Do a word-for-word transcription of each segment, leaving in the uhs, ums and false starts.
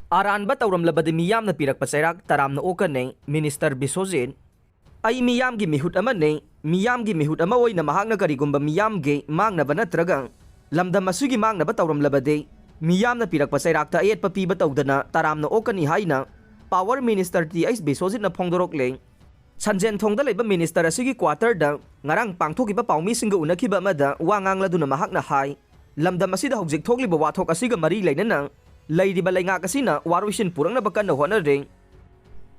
ꯑꯔꯥꯟꯕ ꯇꯧꯔꯝꯂꯕꯗꯤ ꯃꯤꯌꯥꯝꯅ ꯄꯤꯔꯛꯄ ꯆꯩꯔꯥꯛ ꯇꯔꯥꯝꯅ ꯑꯣꯛꯀꯅꯤ, ꯃꯤꯅꯤꯁꯇꯔ ꯕꯤꯁ꯭ꯋꯖꯤꯠ꯫ "ꯑꯩ ꯃꯤꯌꯥꯝꯒꯤ ꯃꯤꯍꯨꯠ ꯑꯃꯅꯤ꯫ ꯃꯤꯌꯥꯝꯒꯤ ꯃꯤꯍꯨꯠ ꯑꯃ ꯑꯣꯏꯅ ꯃꯍꯥꯛꯅ ꯀꯔꯤꯒꯨꯝꯕ ꯃꯤꯌꯥꯝꯒꯤ ꯃꯥꯡꯅꯕ ꯅꯠꯇ꯭ꯔꯒ ꯂꯝꯗꯝ ꯑꯁꯤꯒꯤ ꯃꯥꯡꯅꯕ ꯇꯧꯔꯝꯂꯕꯗꯤ ꯃꯤꯌꯥꯝꯅ ꯄꯤꯔꯛꯄ ꯆꯩꯔꯥꯛꯇ ꯑꯌꯦꯠꯄ ꯄꯤꯕ ꯇꯧꯗꯅ ꯇꯔꯥꯝꯅ ꯑꯣꯛꯀꯅꯤ" ꯍꯥꯏꯅ ꯄꯥꯋꯔ ꯃꯤꯅꯤꯁꯇꯔ ꯇꯤ ꯑꯩꯆ ꯕꯤꯁ꯭ꯋꯖꯤꯠꯅ ꯐꯣꯡꯗꯣꯔꯛꯂꯦ꯫ ꯁꯟꯖꯦꯟ ꯊꯣꯡꯗ ꯂꯩꯕ ꯃꯤꯅꯤꯁꯇꯔ ꯑꯁꯤꯒꯤ ꯀ꯭ꯋꯥꯇꯔꯗ ꯉꯔꯥꯡ ꯄꯥꯡꯊꯣꯛꯈꯤꯕ ꯄꯥꯎꯃꯤꯁꯤꯡꯒ ꯎꯅꯈꯤꯕ ꯑꯃꯗ ꯋꯥ ꯉꯥꯡꯂꯗꯨꯅ ꯃꯍꯥꯛꯅ ꯍꯥꯏ, ꯂꯝꯗꯝ ꯑꯁꯤꯗ ꯍꯧꯖꯤꯛ ꯊꯣꯛꯂꯤꯕ ꯋꯥꯊꯣꯛ ꯑꯁꯤꯒ ꯃꯔꯤ ꯂꯩꯅꯅ ꯂꯩꯔꯤꯕ ꯂꯩꯉꯥꯛ ꯑꯁꯤꯅ ꯋꯥꯔꯣꯏꯁꯤꯟ ꯄꯨꯔꯛꯅꯕ ꯀꯟꯅ ꯍꯣꯠꯅꯔꯤ꯫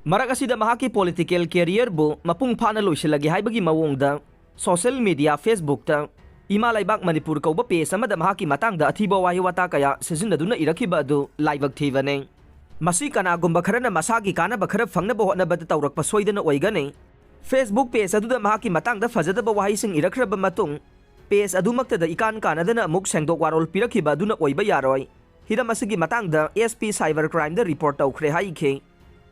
ꯃꯔꯛ ꯑꯁꯤꯗ ꯃꯍꯥꯛꯀꯤ ꯄꯣꯂꯤꯇꯤꯀꯦꯜ ꯀꯦꯔꯤꯌꯔꯕꯨ ꯃꯄꯨꯡ ꯐꯥꯅ ꯂꯣꯏꯁꯤꯜꯂꯒꯦ ꯍꯥꯏꯕꯒꯤ ꯃꯑꯣꯡꯗ ꯁꯣꯁꯤꯌꯦꯜ ꯃꯤꯗꯤꯌꯥ Facebookꯇ ꯏꯃꯥ ꯂꯩꯕꯥꯛ ꯃꯅꯤꯄꯨꯔ ꯀꯧꯕ ꯄꯦꯖ ꯑꯃꯗ ꯃꯍꯥꯛꯀꯤ ꯃꯇꯥꯡꯗ ꯑꯊꯤꯕ ꯋꯥꯍꯩ ꯋꯥꯇꯥ ꯀꯌꯥ ꯁꯤꯖꯤꯟꯅꯗꯨꯅ ꯏꯔꯛꯈꯤꯕ ꯑꯗꯨ ꯂꯥꯏꯕꯛ ꯊꯤꯕꯅꯤ꯫ ꯃꯁꯤ ꯀꯅꯥꯒꯨꯝꯕ ꯈꯔꯅ ꯃꯁꯥꯒꯤ ꯀꯥꯟꯅꯕ ꯈꯔ ꯐꯪꯅꯕ ꯍꯣꯠꯅꯕꯗ ꯇꯧꯔꯛꯄ ꯁꯣꯏꯗꯅ ꯑꯣꯏꯒꯅꯤ꯫ Facebook ꯄꯦꯖ ꯑꯗꯨꯗ ꯃꯍꯥꯛꯀꯤ ꯃꯇꯥꯡꯗ ꯐꯖꯗꯕ ꯋꯥꯍꯩꯁꯤꯡ ꯏꯔꯛꯈ꯭ꯔꯕ ꯃꯇꯨꯡ, ꯄꯦꯖ ꯑꯗꯨꯃꯛꯇꯗ ꯏꯀꯥꯟ ꯀꯥꯟꯅꯗꯅ ꯑꯃꯨꯛ ꯁꯦꯡꯗꯣꯛ ꯋꯥꯔꯣꯜ ꯄꯤꯔꯛꯈꯤꯕ ꯑꯗꯨꯅ ꯑꯣꯏꯕ ꯌꯥꯔꯣꯏ꯫ ꯍꯤꯔꯝ ꯑꯁꯤꯒꯤ ꯃꯇꯥꯡꯗ ꯑꯦꯁ ꯄꯤ ꯁꯥꯏꯕꯔ ꯀ꯭ꯔꯥꯏꯝꯗ ꯔꯤꯄꯣꯔꯠ ꯇꯧꯈ꯭ꯔꯦ ꯍꯥꯏꯈꯤ꯫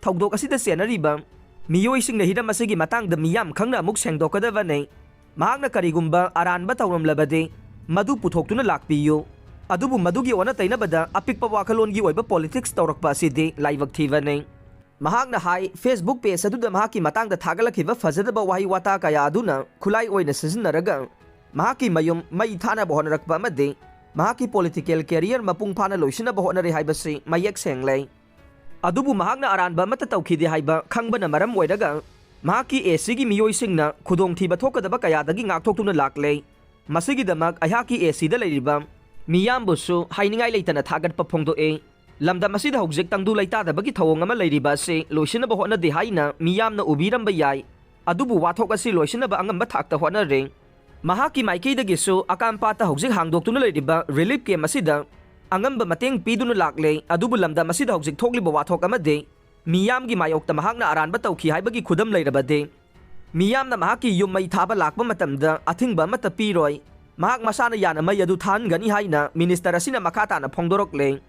ꯊꯧꯗꯣꯛ ꯑꯁꯤꯗ ꯆꯦꯟꯅꯔꯤꯕ ꯃꯤꯑꯣꯏꯁꯤꯡꯅ ꯍꯤꯔꯝ ꯑꯁꯤꯒꯤ ꯃꯇꯥꯡꯗ ꯃꯤꯌꯥꯝ ꯈꯪꯅ ꯑꯃꯨꯛ ꯁꯦꯡꯗꯣꯛꯀꯗꯕꯅꯤ꯫ ꯃꯍꯥꯛꯅ ꯀꯔꯤꯒꯨꯝꯕ ꯑꯔꯥꯟꯕ ꯇꯧꯔꯝꯂꯕꯗꯤ, ꯃꯗꯨ ꯄꯨꯊꯣꯛꯇꯨꯅ ꯂꯥꯛꯄꯤꯌꯨ꯫ ꯑꯗꯨꯕꯨ ꯃꯗꯨꯒꯤ ꯑꯣꯟꯅ ꯇꯩꯅꯕꯗ ꯑꯄꯤꯛꯄ ꯋꯥꯈꯜꯂꯣꯟꯒꯤ ꯑꯣꯏꯕ ꯄꯣꯂꯤꯇꯤꯛꯁ ꯇꯧꯔꯛꯄ ꯑꯁꯤꯗꯤ ꯂꯥꯏꯕꯛ ꯊꯤꯕꯅꯤ꯫ ꯃꯍꯥꯛꯅ ꯍꯥꯏ, Facebook ꯄꯦꯖ ꯑꯗꯨꯗ ꯃꯍꯥꯛꯀꯤ ꯃꯇꯥꯡꯗ ꯊꯥꯒꯠꯂꯛꯈꯤꯕ ꯐꯖꯗꯕ ꯋꯥꯍꯩ ꯋꯥꯇꯥ ꯀꯌꯥ ꯑꯗꯨꯅ ꯈꯨꯠꯂꯥꯏ ꯑꯣꯏꯅ ꯁꯤꯖꯤꯟꯅꯔꯒ ꯃꯍꯥꯛꯀꯤ ꯃꯌꯨꯝ ꯃꯩ ꯊꯥꯅꯕ ꯍꯣꯠꯅꯔꯛꯄ ꯑꯃꯗꯤ ꯃꯍꯥꯛꯀꯤ ꯄꯣꯂꯤꯇꯤꯀꯦꯜ ꯀꯦꯔꯤꯌꯔ ꯃꯄꯨꯡ ꯐꯥꯅ ꯂꯣꯏꯁꯤꯟꯅꯕ ꯍꯣꯠꯅꯔꯦ ꯍꯥꯏꯕꯁꯤ ꯃꯌꯦꯛ ꯁꯦꯡꯂꯦ꯫ ꯑꯗꯨꯕꯨ ꯃꯍꯥꯛꯅ ꯑꯔꯥꯟꯕ ꯑꯃꯠꯇ ꯇꯧꯈꯤꯗꯦ ꯍꯥꯏꯕ ꯈꯪꯕꯅ ꯃꯔꯝ ꯑꯣꯏꯔꯒ ꯃꯍꯥꯛꯀꯤ ꯑꯦꯁꯤꯒꯤ ꯃꯤꯑꯣꯏꯁꯤꯡꯅ ꯈꯨꯗꯣꯡꯊꯤꯕ ꯊꯣꯛꯀꯗꯕ ꯀꯌꯥꯗꯒꯤ ꯉꯥꯛꯊꯣꯛꯇꯨꯅ ꯂꯥꯛꯂꯦ꯫ ꯃꯁꯤꯒꯤꯗꯃꯛ ꯑꯩꯍꯥꯛꯀꯤ ꯑꯦꯁꯤꯗ ꯂꯩꯔꯤꯕ ꯃꯤꯌꯥꯝꯕꯨꯁꯨ ꯍꯥꯏꯅꯤꯡꯉꯥꯏ ꯂꯩꯇꯅ ꯊꯥꯒꯠꯄ ꯐꯣꯡꯗꯣꯛꯏ꯫ ꯂꯝꯗꯝ ꯑꯁꯤꯗ ꯍꯧꯖꯤꯛ ꯇꯪꯗꯨ ꯂꯩꯇꯥꯗꯕꯒꯤ ꯊꯧꯑꯣꯡ ꯑꯃ ꯂꯩꯔꯤꯕ ꯑꯁꯤ ꯂꯣꯏꯁꯤꯟꯅꯕ ꯍꯣꯠꯅꯗꯦ ꯍꯥꯏꯅ ꯃꯤꯌꯥꯝꯅ ꯎꯕꯤꯔꯝꯕ ꯌꯥꯏ꯫ ꯑꯗꯨꯕꯨ ꯋꯥꯊꯣꯛ ꯑꯁꯤ ꯂꯣꯏꯁꯤꯟꯅꯕ ꯑꯉꯝꯕ ꯊꯥꯛꯇ ꯍꯣꯠꯅꯔꯦ꯫ ꯃꯍꯥꯛꯀꯤ ꯃꯥꯏꯀꯩꯗꯒꯤꯁꯨ ꯑꯀꯥꯝꯄꯥꯠꯇ ꯍꯧꯖꯤꯛ ꯍꯥꯡꯗꯣꯛꯇꯨꯅ ꯂꯩꯔꯤꯕ ꯔꯤꯂꯤꯐ ꯀꯦꯝꯞ ꯑꯁꯤꯗ ꯑꯉꯝꯕ ꯃꯇꯦꯡ ꯄꯤꯗꯨꯅ ꯂꯥꯛꯂꯦ꯫ ꯑꯗꯨꯕꯨ ꯂꯝꯗꯝ ꯑꯁꯤꯗ ꯍꯧꯖꯤꯛ ꯊꯣꯛꯂꯤꯕ ꯋꯥꯊꯣꯛ ꯑꯃꯗꯤ ꯃꯤꯌꯥꯝꯒꯤ ꯃꯥꯌꯣꯛꯇ ꯃꯍꯥꯛꯅ ꯑꯔꯥꯟꯕ ꯇꯧꯈꯤ ꯍꯥꯏꯕꯒꯤ ꯈꯨꯗꯝ ꯂꯩꯔꯕꯗꯤ, ꯃꯤꯌꯥꯝꯅ ꯃꯍꯥꯛꯀꯤ ꯌꯨꯝ ꯃꯩ ꯊꯥꯕ ꯂꯥꯛꯄ ꯃꯇꯝꯗ ꯑꯊꯤꯡꯕ ꯑꯃꯠꯇ ꯄꯤꯔꯣꯏ꯫ ꯃꯍꯥꯛ ꯃꯁꯥꯅ ꯌꯥꯅ ꯃꯩ ꯑꯗꯨ ꯊꯥꯍꯟꯒꯅꯤ ꯍꯥꯏꯅ ꯃꯤꯅꯤꯁꯇꯔ ꯑꯁꯤꯅ ꯃꯈꯥ ꯇꯥꯅ ꯐꯣꯡꯗꯣꯔꯛꯂꯦ꯫